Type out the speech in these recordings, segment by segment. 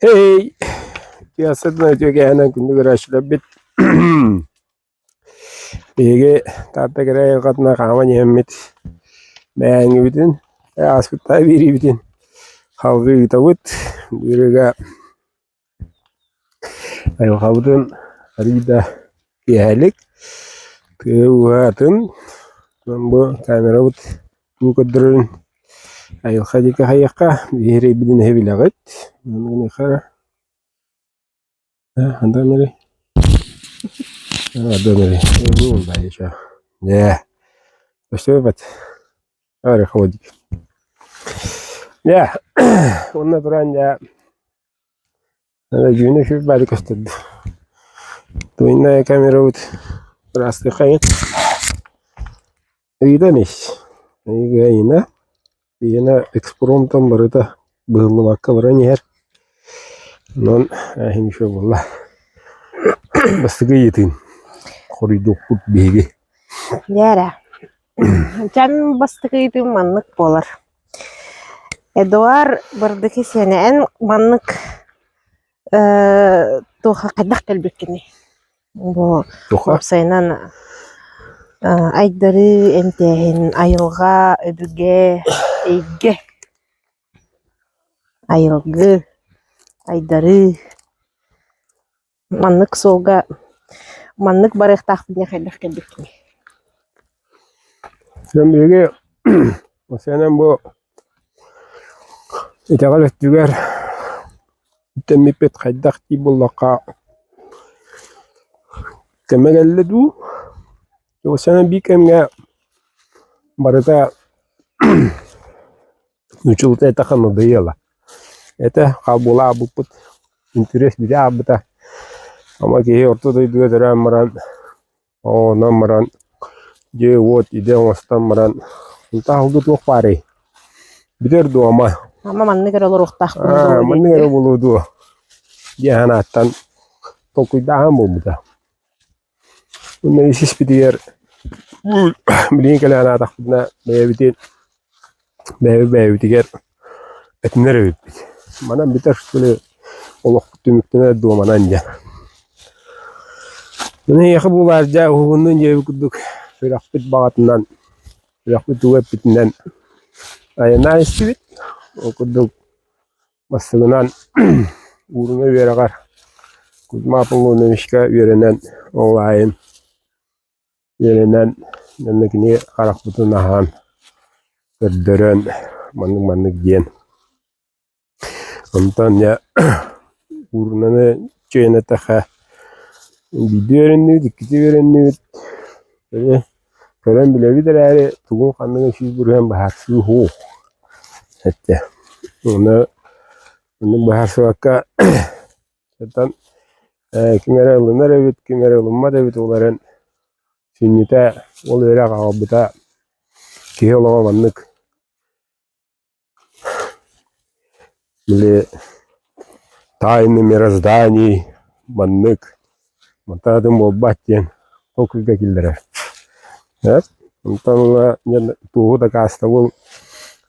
Эй, Пиассатынан үтүө кээһэнэн күндү көрөөччүлэрбит биһиги Таатта кэрэ айылҕатынан хааман иһэммит бэйэҥҥибитин, ааспыттаах биэриибитин салгыы ыытабыт. Быырыга айылҕабытын арыый да киэһэлик тыа ууһаатын бу камерабыт тугу көрдөрөрүн айылҕа диэки хайыахха биһирэйбитин эһи билэҕит. Дьэ, уонна туран дьэ дьүүнэ үчүгэй баары көстөрдө. Туйна камерабыт ыраастыаххайын. Ыйытан ис. Ыйына Биһиэнэ экспромтан барыта быһыллыбакка баран иһэр. Онон эһин үчүгэй буолла. Бастакы ыйытыым хоруйдуохпут биһиги. Дьэ эрэ, дьон бастакы ыйытыым маннык буолар. Эдуард Бырдыки сиэнэ эн маннык э туохха хайдах кэлбиккиний? Бу Туха? уопсайынан айдарыы, эмтээһин, айылҕа, өбүгэ, эйгэ, айылгы, айдарыы маннык суолга маннык барыахтаахпын диэн хайдах кэлбиккиний? Дьон биһиги уопсайынан бу итэҕэл өттүгэр Үктэммиппит хайдах дии буоллахха, кэмэ кэллэ дуу, уопсайынан биир кэмҥэ барыта нууччалыыта эттэххэ надоело. Этэ хаалбылаабыппыт, интэриэс бүтэ аабыта. Ама киһи орто дойдуга төрөөн баран Онон баран дьиэ-уот, идэ оҥостон баран онтон аһылгы туох баарый? Бүтэр дуо ама? Ама маннык эрэ олоруохтаахпын Аа, дуу маннык эрэ диэки. буолуо дуо диэн санааттан толкуйдааһын буолбута. Уонна ис испитигэр билигин кэлэн анаатахпытына бэйэбитин Бэйэбит бэйэбитигэр этинэр эбиппит. Манан бүтэр что ли олохпут түмүктэнэр дуо манан диэн. Мин эйиэхэ буолаар дьэ уһугуннун диэбит курдук сүрэхпит баҕатынан, сүрэхпит тугу эппитинэн айаннаан истибит. Ол курдук бастакынан ууруна үөрэҕэр Кузьма Аполлоновичка үөрэнэн ол аайын Үөрэнэн уонна кини харахпытын аһаан, көрдөрөн маннык-маннык диэн. Онтон дьэ уурунаны чөйөн эттэххэ биирдэ үөрэннибит, иккитэ үөрэннибит, эмиэ көрөн билэбит эрээри тугун-ханныгын 100% быһаарсыы суох этэ. Ону оннук быһаарсыбакка Оттон ким эрэ ылынар эбит, ким эрэ ылыммат эбит, ол эрэн сүнньүтэ ол үөрэх аҕалбыта киһи олоҕо маннык били тайны мирозданий маннык мантан атын буолбат диэн толкуйга киллэрэр. Онтон ыла туоһу дакаастабыл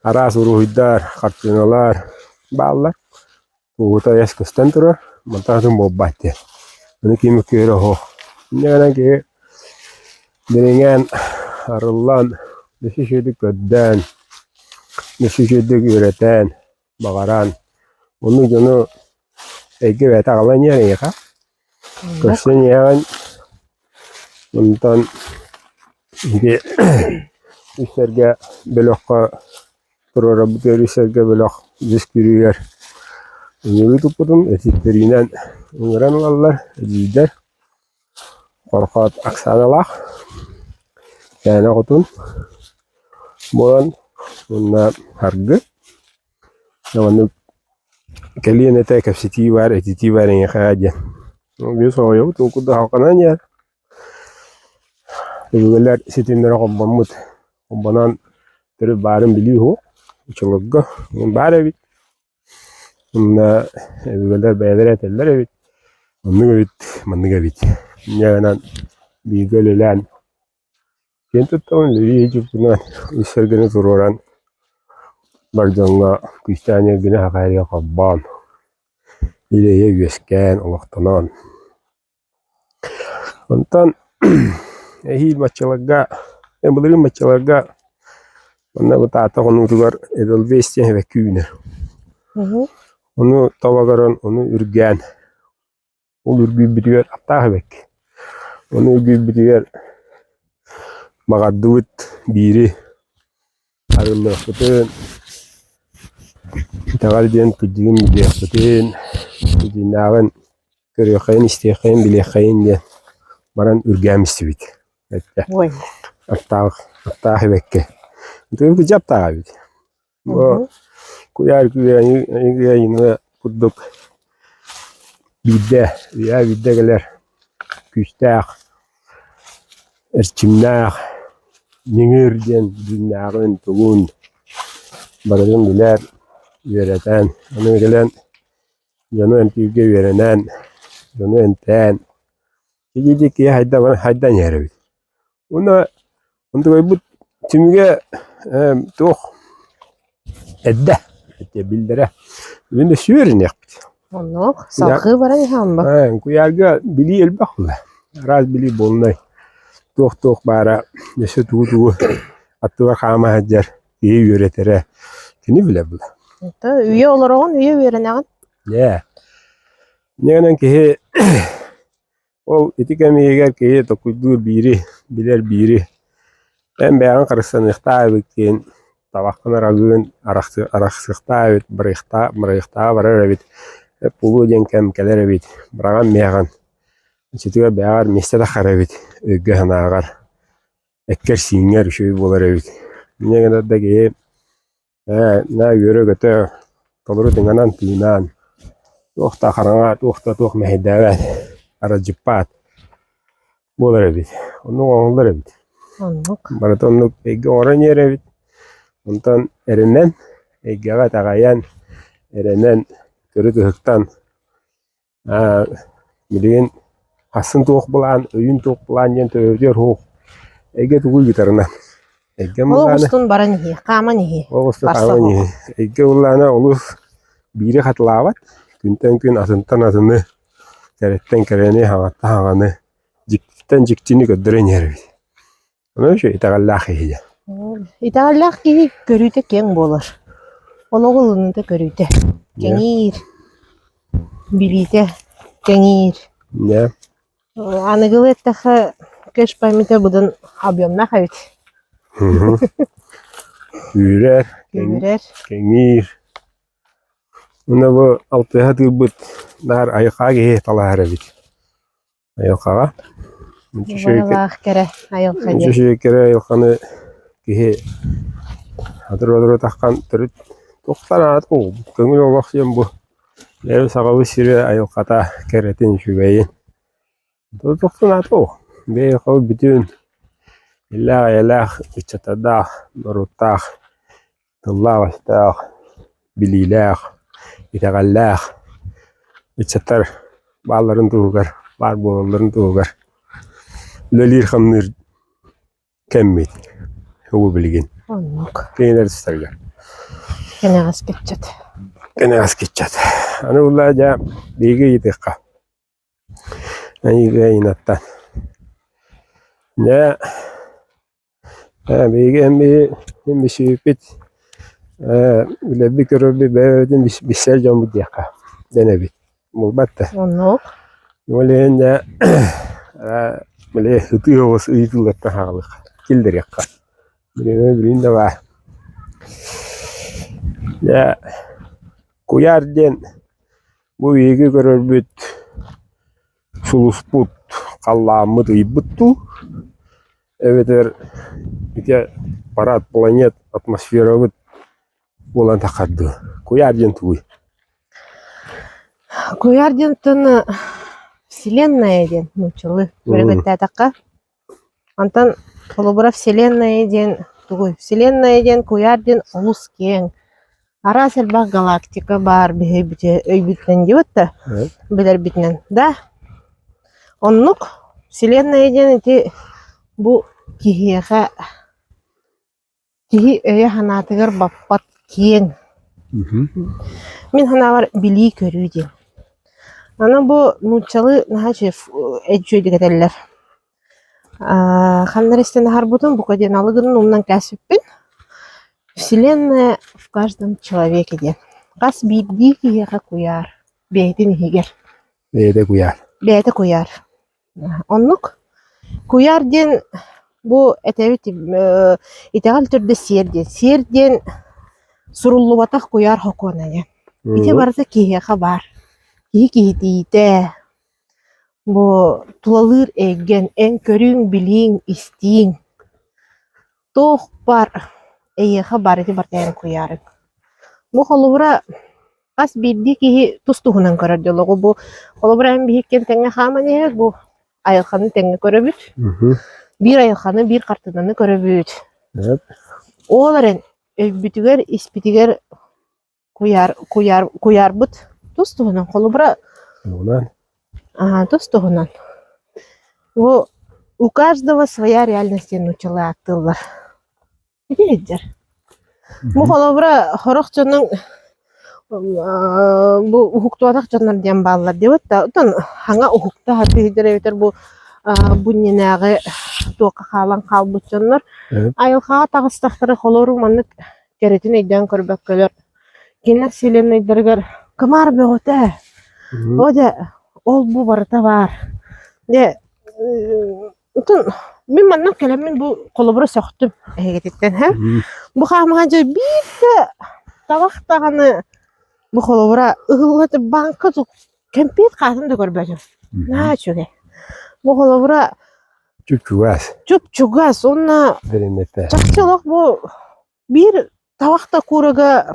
араас уруһуйдар, хартыыналар бааллар. Уута эс көстөн турар, мантан атын буолбат диэн. Ону ким үккүөрэ оһох. Инньэ гынан киһи дириҥээн, арыллан, өссө үчүгэйдик көрдөөн, өссө үчүгэйдик үөрэтэн, баҕаран, оннук дьону эйгэ бэйэтэ аҕалан иһэр эйиэхэ. Көрсөн иһэҕин, онтон ити үс сэргэ бөлөххө туруорарбытыгар үс сэргэ бөлөх үс күрүгэр ыҥырыы туппутум, этиттэриинэн ыҥыран ылаллар, эдьиийдэр Хорхоот Оксаналаах, Тээнэ оҕотун буолан уонна Саргы Маннык кэлиэн этэ кэпсэтии баар, этитии баар эйиэхэ диэн. Биир соһуйабыт, ол курдук халҕанан иһэр. Өбүгэлэр ситимнэрэ холбоммут. Холбонон төрүт баарын билии уһу. Оччолорго баар эбит. Уонна өбүгэлэр бэйэлэрэ этэллэр эбит. Оннук эбит, маннык эбит. Инньэ гынан бииргэ үлэлээн Киэн туттабын Лүрүү дьуккунан үс сэргэни туруоран бар дьоҥҥо күүстээх ньиргини хахайга холбоон. Ил-эйэ үөскээн, олохтонон. Онтон эһиил баччаларга, былырыын баччаларга манна бу Таатта хонуутугар Эдельвейс диэн эбэкки үүнэр. Ону таба көрөн, ону үргээн, ол үргүйбүтүгэр аттаах эбэкки. Ону үргүйбүтүгэр баҕардыбыт биири Арыллыахпытын, итэҕэл диэн кырдьыгын билиэхпитин, дьиҥнээҕин көрүөххэйин, истиэххэйин, билиэххэйин диэн баран үргээн истибит. Эттэ. Ой. Аттаах, аттаах эбэккэ. Дьэ аптаах эбит. Бу куйаар күүрээнэ курдук биирдэ, үйэ биирдэ кэлэр күүстээх эрчимнээх, ньыҥыр диэн дьиҥнээҕин, тугун барытын билэр, үөрэтэн, аны кэлэн дьону эмтииргэ үөрэнэн, дьону эмтээн, ити киһи хайда хайдан иһэр эбит. Уонна онтукайбыт түмүгэ туох эрдэ биллэрэ бүгүн да сүөрүнүөхпүт. Оннук салгыы баран иһэҕин ба? Куйаарга билии элбэх буолла. Араас билии буолунай. Туох-туох баара өссө тугу-тугу аттыгар хаама сылдьар киһи үөрэтэрэ кини билэр була. Үйэ олороҕун, үйэ үөрэнэҕин. Ээ. Инньэ киһи Ол ити кэм иһигэр киһи толкуйдуур биири, билэр биири, эн бэйэҕин харыстаныахтаах эбиккин, табаххын аралыын арахсыахтаах эбит, барыахтааҕа барар эбит, эп буолуо диэн кэм кэлэр эбит, быраҕан миэхин, оччотугар бэйэҕэр миэстэ таххар эбит, өйгө-санааҕар, эккэр-сииҥҥэр үчүгэй буолар эбит. Инньэ гынан да киһи Ээ, наа үөрэ-көтө, толору тыҥанан тыынаан, туох да хараҥа, туох да туох мэһэйдээбэт, аралдьыппаат буолар эбит. Оннук оҥоһуллар эбит. Оннук. Барыта оннук эйгэ оҥорон иһэр эбит. Онтон эрэнэн, эйгэҕэ итэҕэйэн, эрэнэн, төрүт ыһыктан Билигин ахсын туох былаан, өйүүн туох былаан диэн төбөбүтүгэр суох. Эйгэ тугу ыытарынан. Эйгэ Олох былаана устун баран иһиэ, хааман иһиэ. Олох устун Барса хааман суох. иһиэ. Эйгэ былаана олус биири хатылаабат. Күнтэн күн атынтан атыны, кэрэттэн кэрэни, хаҥаттан хаҥаны, дьиктиттэн дьиктини көрдөрөн иһэр эбит. Ону үчүгэй итэҕэллээх киһи диэн. Итэҕэллээх киһи көрүүтэ киэҥ буолар. Олоҕу ылыныыта көрүүтэ кэҥиир, билиитэ кэҥиир. Дьэ. Аныгылыы эттэххэ, кэш памята быдан объемнаах эбит. Күүрэр, Күүрэр. кэҥиир. Уонна бу алтыһа тыырбыт наар айылҕа киһи талаһар эбит. Айылҕаҕа Барылаах кэрэ айылҕа диэн. Үчүгэй кэрэ айылҕаны киһи атыры-атыры таххан төрүт туохтан аат көҥүл олох диэн бу бэйэбит сахабыт сирэ айылҕата кэрэтин үчүгэйин туохтан аат бэйэ айылҕабыт бүтүн иллээх-эйэлээх ыччаттардаах норуоттаах тыллаах-өстөөх, билиилээх, итэҕэллээх ыччаттар баалларын туһугар, баар буолалларын туһугар үлэлиир-хамныыр кэммит бу билигин. Оннук. Кинилэр тустарыгар. Кэнэҕэс ыччат. Кэнэҕэс ыччат. Аны булла дьэ биһиги ыйытыахха. Айыыга Дьэ Биһиги эн билсибиппит билэрбит көрөрбүт бэйэбитин билсэр дьоммут диэххэ дэнэбит буолбат да Оннук. Ол иһин дьэ били ытыы оҕус ыйытыылартан хаалыахха киллэриэххэ билигин билигин да баар Дьэ куйаар диэн бу биһиги көрөрбүт сулуспут халлааммыт ыйбыт дуу эбэтэр ити парад планет атмосферабыт буолан таххар дуу куйаар диэн тугуй Куйаар диэнтэн вселенная диэн нууччалыы бөрөгөттөөтөххө Онтон холобура вселенная диэн тугуй? Вселенная диэн куйаар диэн олус киэҥ. Араас элбэх галактика баар биһи өйбүтүнэн диэбит да билэрбитинэн да оннук вселенная диэн ити бу киһиэхэ Киһи өйө-санаатыгар баппат киэҥ. Мин санаабар билии-көрүү диэн. Аны бу нууччалыы наһаа үчүгэй үчүгэйдик этэллэр. Ханна эрэ истэн аһарбытым, бука диэн алы гынан умнан кээспиппин. Вселенная в каждом человеке диэн. Хас биирдии киһиэхэ куйаар бэйэтин иһигэр. Бэйэтэ куйаар. Бэйэтэ куйаар. Оннук. Куйаар диэн бу этэбит итэҕэл төрдө сиэр диэн. Сиэр диэн суруллубатах куйаар сокуона диэн. Ити барыта киһиэхэ баар. Киһи киһитийиитэ, бу тулалыыр эйгэн, эн көрүүҥ, билииҥ, истииҥ туох баар эйиэхэ баар ити барыта эн куйаарыҥ. Бу холобура Хас биирдии киһи тус-туһунан көрөр дьолоҕу бу холобура эн биһиккин тэҥҥэ хааман иһэр бу айылҕаны тэҥҥэ көрөбүт. Биир айылҕаны, биир хартыынаны көрөбүт. Ол эрэн өйбүтүгэр, испитигэр куйаар, куйаар, куйаарбыт тус-туһунан. Холобура тус-туһунан. Бу у каждого своя реальность диэн нууччалыы ааттыыллар. Ити сылдьар. Бу холобура сорох дьонуҥ бу уһуктубатах дьоннор диэн бааллар диэбит да, оттон хаҥа уһукта сатыырдар эбэтэр бу бу иннинээҕи туохха хаалан хаалбыт дьоннор айылҕаҕа таҕыстахтара холору маннык кэрэтин өйдөөн көрбөккөлөр кинилэр вселеннайдарыгар кымаар бөҕөтө оо дьэ ол бу барыта баар дьэ Отон мин манна кэлэммин бу холобура сөхтүм эһигититтэн һэ. Бу хаамаҕа дьэ биир да табах даҕаны бу холобура ыһылла бааҥка кэмпиэт хаатын да көрбөтүм. Наһаа үчүгэй. Бу холобура Чуп-чугас. Чуп-чугас уонна чахчы олох бу биир табах да куурага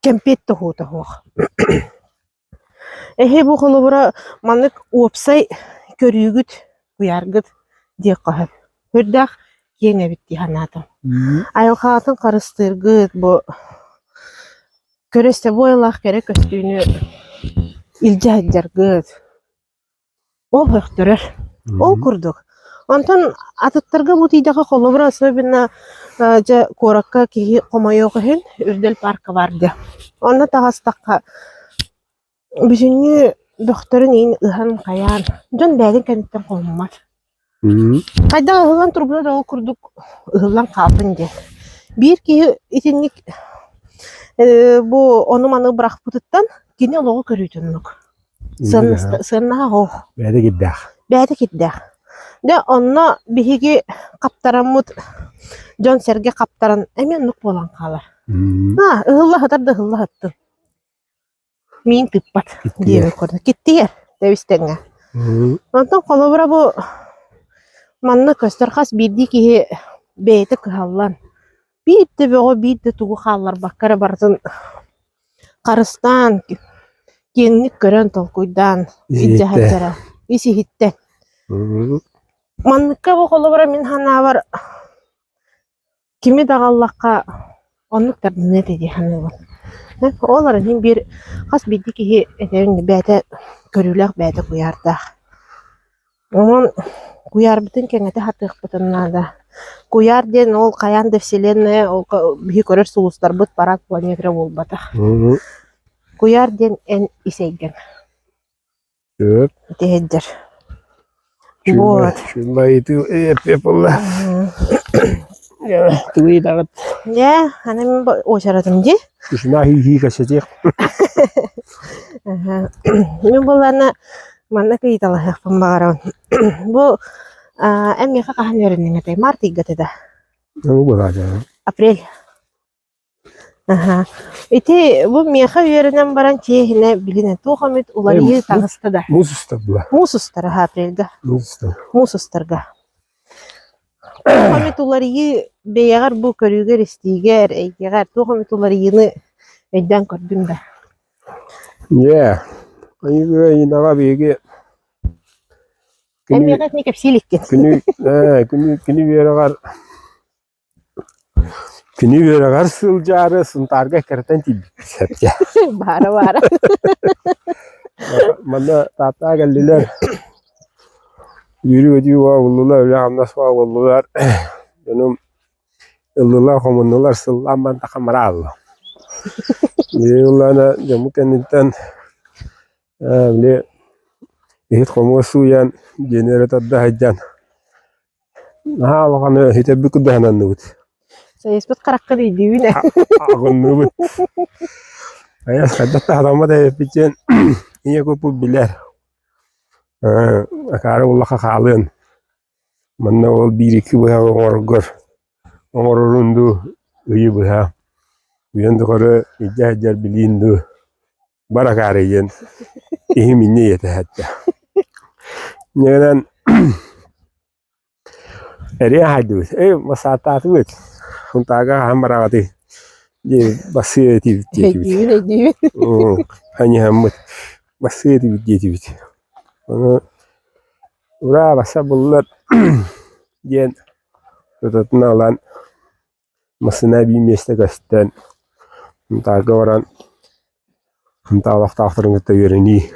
кэмпиэт да уһуута суох. Эһи бу холобура маннык уопсай көрүүгүт, куйааргыт диэххэ сөп. Сүрдээх киэҥ эбит дии санаатым. Айылҕаҕытын харыстыыргыт бу көрө-истэ бу айылаах кэрэ көстүүнү илдьэ сылдьаргыт. Ол сөхтөрөр. Ол курдук. Онтон атыттарга бу тиийдэххэ холобура особенно дьэ куоракка киһи хомойуох иһин Үрдэл парка баар диэ. Онно таҕыстахха бүтүннүү бөхтөрүн иин ыһан хайаан дьон бэйэтин кэнниттэн хомуммат. Хайдах ыһыллан турбута да ол курдук ыһыллан хаалтын диэн. Биир киһи итинник бу ону-маны бырахпытыттан кини олоҕу көрүүтүн оннук. Сыаннаһа оһох. Бэйэтэ кирдээх. Бэйэтэ кирдээх. Дьэ онно биһиги хаптараммыт дьон-сэргэ хаптаран эмиэ оннук буолан хаалар. Аа, ыһылла сытар да ыһылла сыттын. Миин тыыппат диэбит курдук. Киттийэр тэбис-тэҥҥэ. Онтон холобура бу манна көстөр хас биирдии киһи бэйэтэ кыһаллан биир да бөҕү, биир да тугу хаалларбакка эрэ барытын харыстаан, киэҥник көрөн, толкуйдаан илдьэ сылдьара ис-иһиттэн. Манныкка бу холобура мин санаабар кими да аҕаллахха оннук тардыныа этэ дии саныыбын. Ол эрэн иһин биир хас биирдии киһи этэрин бэйэтэ көрүүлээх бэйэтэ куйаардаах. Онон куйаарбытын кэҥэтэ сатыахпытын наада. Куйаар диэн ол хайаан да вселенная ол биһи көрөр сулустарбыт парад планета эрэ буолбатах. Куйаар диэн эн ис эйгэҥ. Сөп. Ити сылдьар. Вот. Тугуйдаҕыт? Дьэ, аны мин уочаратым дии. Ушна хи-хи кэсэтиэх. Мин буоллаҕына манна ыйыталаһыахпын баҕарабын. Бу эн миэхэ хаһан үөрэнниҥ этэй? Март ыйга этэ да? Апрель. Аһа. Ити бу миэхэ үөрэнэн баран чиэһинэ билинэ туох эмит уларыйыы таҕыста да? Муус устар була. Муус устар, аһа, апрельга. Муус устар. Муус устарга. Туох эмит уларыйыы бэйэҕэр бу көрүүгэр-истиигэр, эйгэҕэр туох эмит уларыйыыны өйдөөн көрдүҥ да? Дьэ, айыыга биһиги Эн миэхэ итини кэпсии иликкин. Күнү, күнү, күнү үөрэҕэр Кини үөрэҕэр сылдьаары Сунтаарга эккирэтэн тиийбиппит сөпкө. Баара баара. Манна Тааттаҕа кэллилэр. Үөрүү-көтүү буоллулар, үлэ-хамнас буоллулар. Дьонум ыллылар, хомуннулар, сыллаан бантаха мараалла. Биир ыллаана дьоммут кэнниттэн. Били иһит-хомуос сууйан, дьиэни эрэ тарда сылдьан наһаа улаханы сүтэрбит курдук сананныбыт. Сайыспыт хараххын өйдүүбүн ээ. Аҕынныбыт. Айас хайдах да сатаммат эбиппит диэн ийэ куппут билэр. Акаары буллахха хаалыан. Манна ол биир-икки быһаҕы оҥороргор оҥорорун дуу, ыйы быһа үйэн тухары илдьэ сылдьар билиин дуу бар акаары диэн иһим инньэ ийэтэһэттэ. Инньэ эрийэ аһайдыбыт, эй бассааттаатыбыт, Сунтаарга хаһан бараҕытый диэбит, бассыа этибит диэтибит. Өйдүүбүн, өйдүүбүн. Аньыһаммыт, бассыа этибит диэтибит. Ону Ураа, баса буллар диэн тутатына ылан массыына эбии миэстэ көстөн Сунтаарга баран Сунтаар олохтоохторун кытта үөрэнии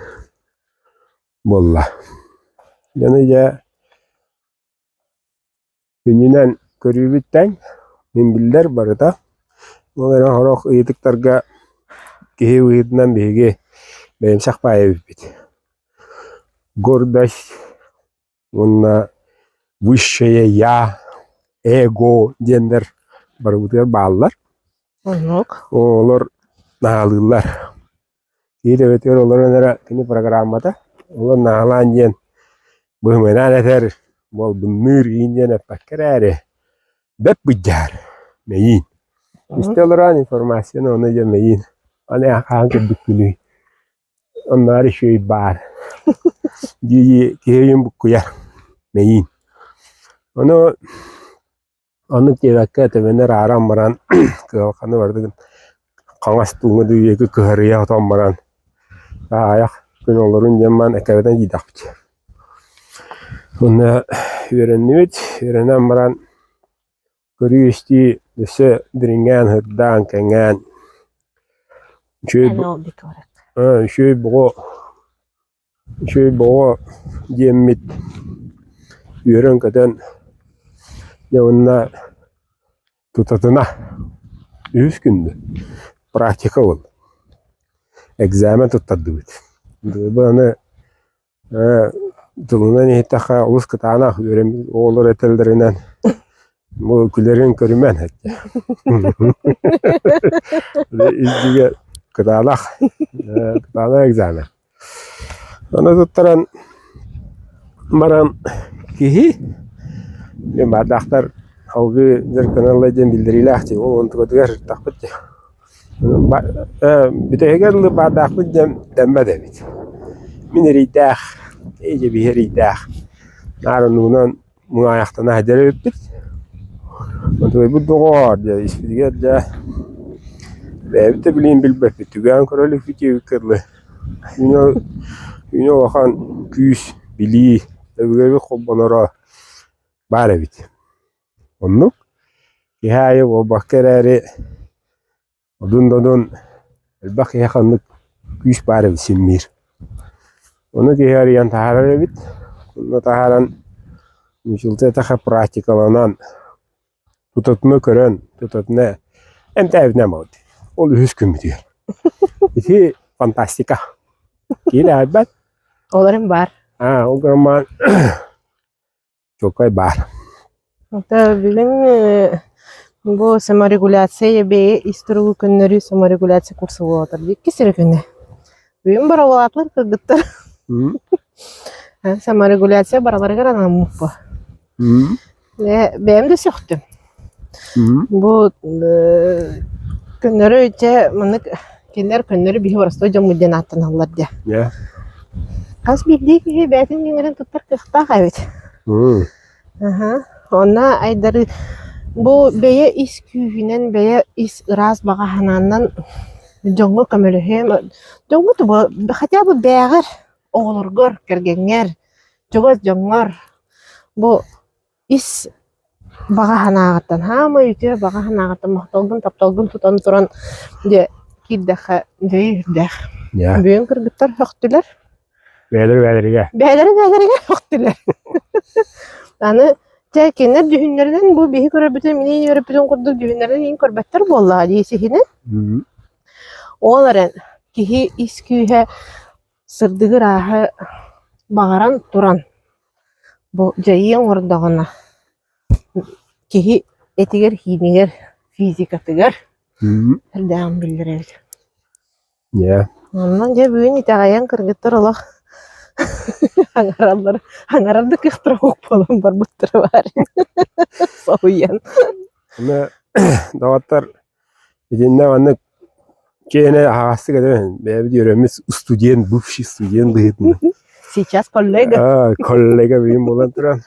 буолла. Дьону дьэ Күнүнэн көрүүбүт тэҥ, мин биллэр барыта. Ол эрэн сорох ыйытыктарга киһи быһыытынан биһиги бэйэмсэх баайа эбиппит. Гордость уонна высшее я, эго диэннэр барыбытыгар бааллар. Оннук. Олор наһаалыыллар. Киһи төбөтүгэр олорон эрэ кини программата, олор наһаалаан диэн быһымынаан этэр, буолбуннуур иин диэн эппэккэ эрээри, бэрт быдьаар, мэйиин. Истэ олорон информацияны ону дьэ мэйиин, аны хаһан көрбүккүнүй, оннооҕор үчүгэй баар дии киһи өйүн буккуйар, мэйиин. Ону Оннук диэбэккэ төбөнү арааран баран кыһалҕаны барытын хаҥас тууҥа диэки кыһарыйа отон баран аайах күн олорун диэн баран эккирэтэн киирдэхпит. Уонна үөрэннибит, үөрэнэн баран көрүү-истии өссө дириҥээн, сырдаан, кэҥээн үчүгэй үчүгэй бөҕө Үчүгэй боҕо диэммит үөрэн-көтөн дьэ уонна тутатына үһүс күн практика буолла. Экзамен туттардыбыт. Аны тылынан иһиттэххэ олус кытаанах үөрэммит оҕолор этэллэринэн бу күлэрин көрүмэн эттэ. Илдьигэ кытаанах кытаанах экзамен. Ону туттаран баран киһи баардаахтар салгыы дьарыктаналлар диэн биллэриилээх дии ол онтукатыгар сырыттахпыт дии. Бүтэһигэр дылы баардаахпыт диэн дэммэт эбит. Мин эрэйдээх, эй биһи эрэйдээх наар оннугунан муҥаайахтана сылдьар эбиппит. Онтугайбыт доҕоор дьэ испитигэр дьэ бэйэбит да билигин билбэппит түгээн көрө иликпит диэбиккэ дылы үүнэ үүнэ улахан күүс, билии, өбүгэбит холбоноро баар эбит. Оннук киһи аайы буолбакка эрээри Одун-додун элбэх киһиэхэ оннук күүс баар эбит симмиир. Ону киһи арыйан таһаарар эбит. Онно таһааран мучулта этэхэ практикаланан тутатына көрөн, тутатына эмтээбитинэн барбыт. Ол үһүс күммүтүгэр. Ити фантастика. Киһи да Ол эрэн баар. Аа, ол гынан Чуолкай баар. Это бүгүн бу саморегуляция бэйэ ис туругу көннөрүү саморегуляция курса буолар. Иккис эрэ күнэ. Бүгүн боровалаатылар кыргыттар. Саморегуляция бараларыгар анаммыппа. Бэйэм да сөхтүм. Бу көннөрү чэ маннык кинилэр көннөрү биһи боростуой дьоммут диэн ааттаналлар диэ. Хас биирдии киһи бэйэтин дьиҥэрин туттар кыахтаах эбит. Аха. Онно айдары бу бэйэ ис күүһүнэн, бэйэ ис ыраас баҕа санаанан дьоҥҥо көмөлөһүөм, дьоҥҥо тугу хотя бы бэйэҕэр, оҕолоргор, кэргэҥҥэр, чугас дьоҥҥор бу Ис баҕа санааҕыттан, хаамай үтүө баҕа санааҕыттан махталгын, тапталгын тутан туран дьэ киирдэххэ дьэ үрдээх. Бүгүн кыргыттар сөхтүлэр. Бэйэлэрэ бэйэлэригэр. Бэйэлэрэ бэйэлэригэр сөхтүлэр. Аны чэ кинилэр дьүһүннэринэн бу биһи көрөрбүтүн, мин үөрөппүтүм курдук дьүһүннэринэн иин көрбөттөр буоллаҕа дии сиһинэн. Ол эрэн киһи ис күүһэ. Сырдыгы ырааһы баҕаран туран бу дьайыы оҥордоҕуна киһи этигэр-хиинигэр, физикатыгар элбэҕин биллэр эбит. Yeah. Онон дьэ бүгүн итэҕэйэн кыргыттар олох аҥараллар аҥарар да кыахтара суох буолан барбыттара баар соһуйан. Аны доҕоттор итиннэ маннык киэнэ аһаҕастык этэбин бэйэбит үөрэммит студент бывший студент быһыытынан Сейчас коллега. Аа, коллега билим буолан туран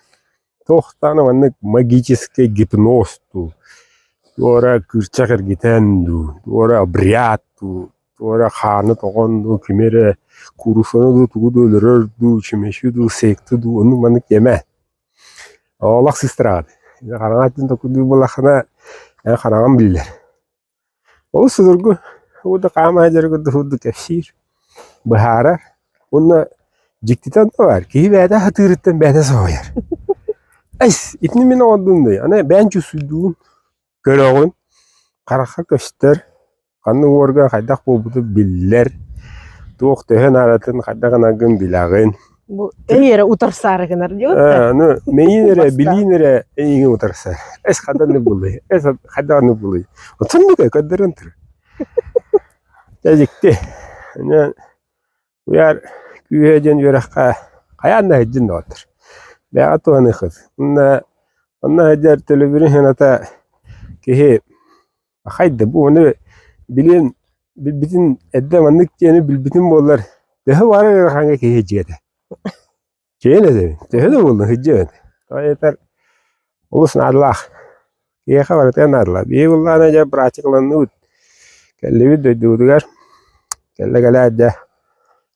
туохтаана маннык магический гипноз дуу, туора кырчах эргитэн дуу, туора обряд дуу, туора хааны тоҕон дуу, кими эрэ куурусаны дуу, тугу дуу өлөрөр дуу, чүмэчи дуу, секты дуу, оннук маннык диэмэ. Олох сыстыраҕын. Хараҥа өттүн токурдуур буоллаххына, эн хараҥаҥ биллэр. Олус судургу, уу да хаама сылдьар курдук курдук кэпсиир, быһаарар уонна дьиктитэ онно баар, киһи бэйэтэ сатыырыттан бэйэтэ соһуйар. Эс, итини мин оҥордум дии, аны бэйэҥ чувствуйдуун, көрөҕүн, харахха көстөр, ханнык уорган хайдах буолбута биллэр, туох төһө наадатын хайдах гынаргын билэҕин. Бу өй эрэ утарсаары гынар диэбит да. Э, ну, мэйиин эрэ, Бастаан. билиин эрэ эйигин утарсар. Эс хаданы булуй, эс хаданы булуй. Оннук көрдөрөн турар. Дьэ дьикти. Онон куйаар күүһэ диэн үөрэххэ хайаан да сылдьын доҕоттор. Бэйэҕэ туһаныаххыт. Онно онно сылдьар төлөбүрүн сыаната киһи Хайда бу ону билиэн билбитин эрдэ маннык диэни билбитим буоллар төһө баара ыарахаҥҥа киһи сылдьыа этэ. Чэйин этэбин, төһө да буоллун сылдьыа этэ. Тоҕо диэтэр олус наадалаах. Киһиэхэ барытыгар наадалаах. Биһиги буоллаҕына дьэ практикаланныбыт. Кэллибит дойдубутугар, кэллэ кэлээт дьэ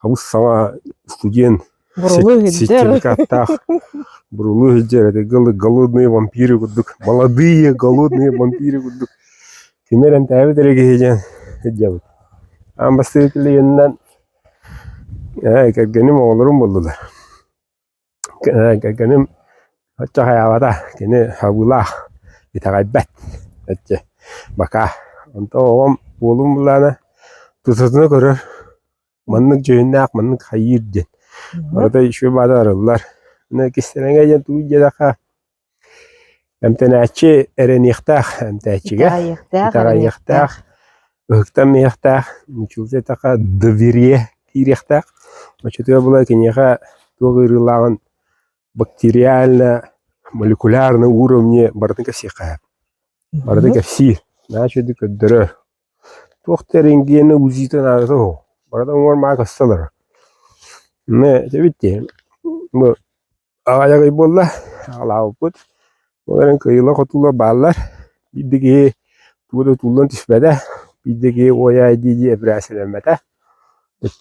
хабыс саҥа студент Бурулуу иһирдэр. сертификаттаах бурулуу сылдьар этэ голодные вампиры курдук молодые голодные вампиры курдук кими эрэ эмтээбит эрэ киһи диэн сылдьабыт. Аан бастакы клиенинэн ээ кэргэним оҕолорум буоллулар. Кэргэним оччо хайаабата кини сабыылаах итэҕэйбэт эчи бакаа. Онтон оҕом уолум былаана тутатына көрөр Маннык дьүһүннээх, маннык хайыыр диэн. Барыта үчүгэй баада арыллар. Аны кистэлэҥэ диэн тугуй диэтэххэ, эмтэнээччи эрэниэхтээх эмтээччигэ, Итэҕэйиэхтээх, итэҕэйиэхтээх, ыһыктаммыйахтаах, нуччалыы эттэххэ доверие киириэхтээх. Оччотугар була киниэхэ туох ыарыылааҕын бактериально, молекулярно уровне барытын кэпсиэххэ сөп. Барыта кэпсиир, наһаа үчүгэйдик көрдөрөр. Туох да эрэнгиэнэ УЗИ-та наадата суох, барыта уҥуор маа көстө олорор. Эмэ этэбит дии, бу аҕыйах ый буолла, аҕалаабыппыт, ол эрэн кыайыыла-хотуулар бааллар, биир да киһи тугу да тууллан түспэтэ, биир да киһи уойаай дии-дии эпэрээссийэлэммэтэ,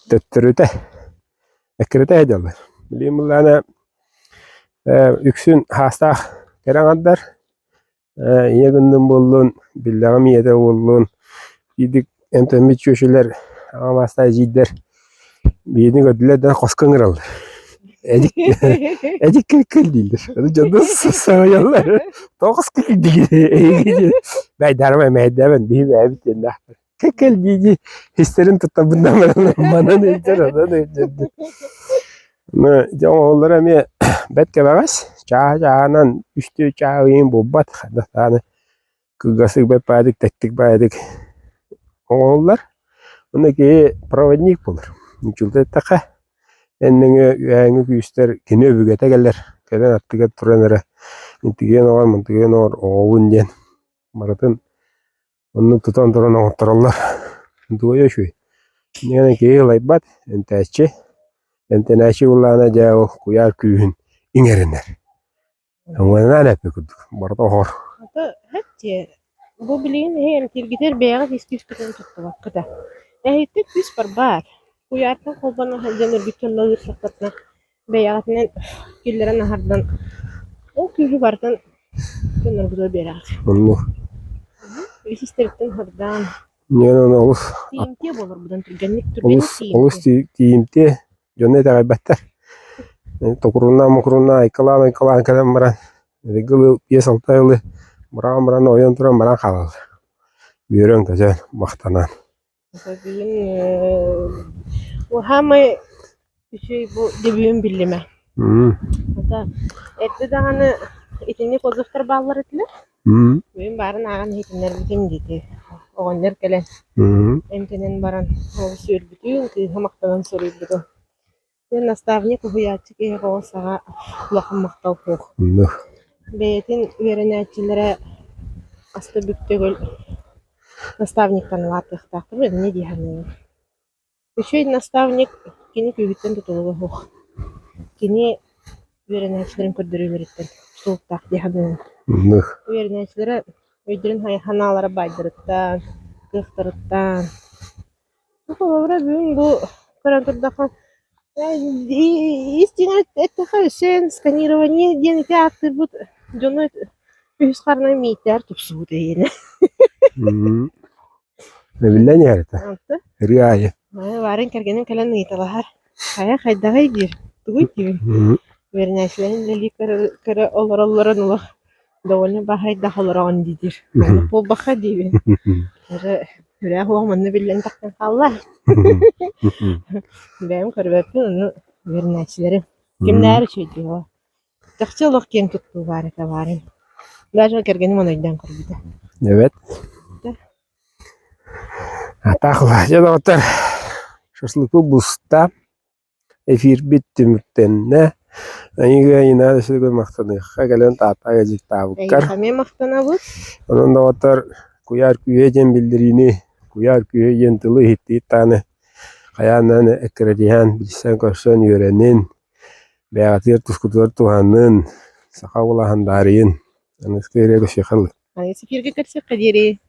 төттөрүтэ эккирэтэ сылдьаллар. Билигин былаана үксүн хаастаах кэрэ аҥардар Ийэ гынным буоллун, биллэҕим ийэтэ буоллун, биирдик эмтэммит чүөчэлэр, аҕам аастаах эдьиийдэр биһигини көрдүлэр да хоско ыҥыраллар. Эдик эдик кэл дииллэр. Аны дьоннор саҥайаллар. Тоҕо хоско киирдигит эһиги Бэйдаарымай мэһэйдээбэн биһи бэйэбит диэннээхтэр. Кэл дии-дии истэрин туттарбытынан баран манан илдьэр, онон илдьэр диэн. Ну, дьэ оҥоһуллара эмиэ бэрт кэбэҕэс, чааһы-чааһынан үстүү чааһы ыйын булбат, хайдах даҕаны кылгастык бэрт баайдык, тэттик баайдык оҥоһуллар. Уонна киһи проводник буолар. Нууччалыы эттэххэ, эн нөҥүө үөһээҥҥи күүстэр кини өбүгэтэ кэлэр, кэлэн аттыгар туран эрэ интигиэн оҕор, мантыгыан оҕор оҕобун диэн барытын Оннук тутан туран оҥоттороллор. Дуойа үчүгэй. Инньэ киһи ылайбат, эмтээччи. Эмтэнээччи буоллаҕына дьэ ол куйаар күүһүн иҥэринэр. Уонунан эппит курдук, барыта оһор. Ата һэттиэ бу билигин эһи эмтииргитигэр бэйэҕит ис күүскүтүн туттубаккыт ээ. Эһиттик күүс барбаат. Куйаартан холбоно сылдьан үргүччү онно ыырсаххытына бэйэҕитинэн киллэрэн аһардан ол күүһү барытын дьонноргутугар биэрэҕит. Оннук. Ис истэриттэн хардаан Инньэ олус тиийимтиэ буоларбытын түргэнник түргэнник олус олус тиийимтиэ. тиийимтиэ дьону итэҕэйбэттэр. Токуруннаан-мокуруннаан айкалаан-айкалаан кэлэн баран ырыгылы биэс-алта ыалы быраҕан баран ойон туран баран хаалаллар. Үөрэн-көтөн, махтанан. Бүгүн саамай. Үчүгэй бу дебүөн биллимэ. Ата эрдэ даҕаны итинник отзывтар бааллар этилэр. Бүгүн баарын ааҕан иһитиннэрбитим диэки оҕонньор кэлэн эмтэнэн баран олус үөрбүтүн, кыыһа махтанан суруйбутун. Дьэ наставник уһуйааччы киһиэхэ оҕо саҕа улахан махтал суох. Бэйэтин үөрэнээччилэрэ аста бүк төгүл наставниктан улаатыахтаахтар инньэ дии саныыбын. Үчүгэй наставник кини күүһүттэн тутулуга суох. Кини үөрэнээччилэрин көрдөрүүлэриттэн тутулуктаах дии саныыбын. Үөрэнээччилэрэ өйдөрүн санаалара баайдарыттан, кыахтарыттан. Холобура, бүгүн бу көрөн турдахха, ис дьиҥэр эттэххэ өссө сканирование диэн ити ааттыырбыт дьону үһүс харанан мииттээр тупсубут эйиэнэ. Биллэн иһэр этэ. Ырыа аайы. Варин кэргэним кэлэн ыйыталаһар. Хайа хайдаҕый диир. Тугуй диибин. Үөрэнээччилэрин үлэлии көрө олороллорун олох довольно баһайдах олороҕун диир. Оннук буолбакка диибин. Эрэ үрээх уох манна биллэн тахсан хаалла. Бэйэм көрбөппүн, ону үөрэнээччилэрим. Кимнээр үчүгэй дии Чахчы олох киэн туттуу баар этэ баарын. Даже кэргэним ону өйдөөн көрбүтэ. Эбэт. Атаах дьэ доҕоттор, шашлыку буста, эфирбит түмүктэннэ. Эйигэ Инна Васильевна махтаныахха кэлэн Тааттаҕа дьиктаабыккар. Эйиэхэ эмиэ махтанабыт. Онон доҕоттор, куйаар күүһэ диэн биллэриини, куйаар күүһэ диэн тылы иһиттиит даҕаны хайаан эккирэтиһэн, билсэн-көрсөн үөрэнин, Бэйэҕитигэр тускутугар туһанын, саха уолаһын даарыйын, аныгыскы ырыа көрсүөххэ дылы. Аныгыс эфиргэ көрсүөххэ диэри.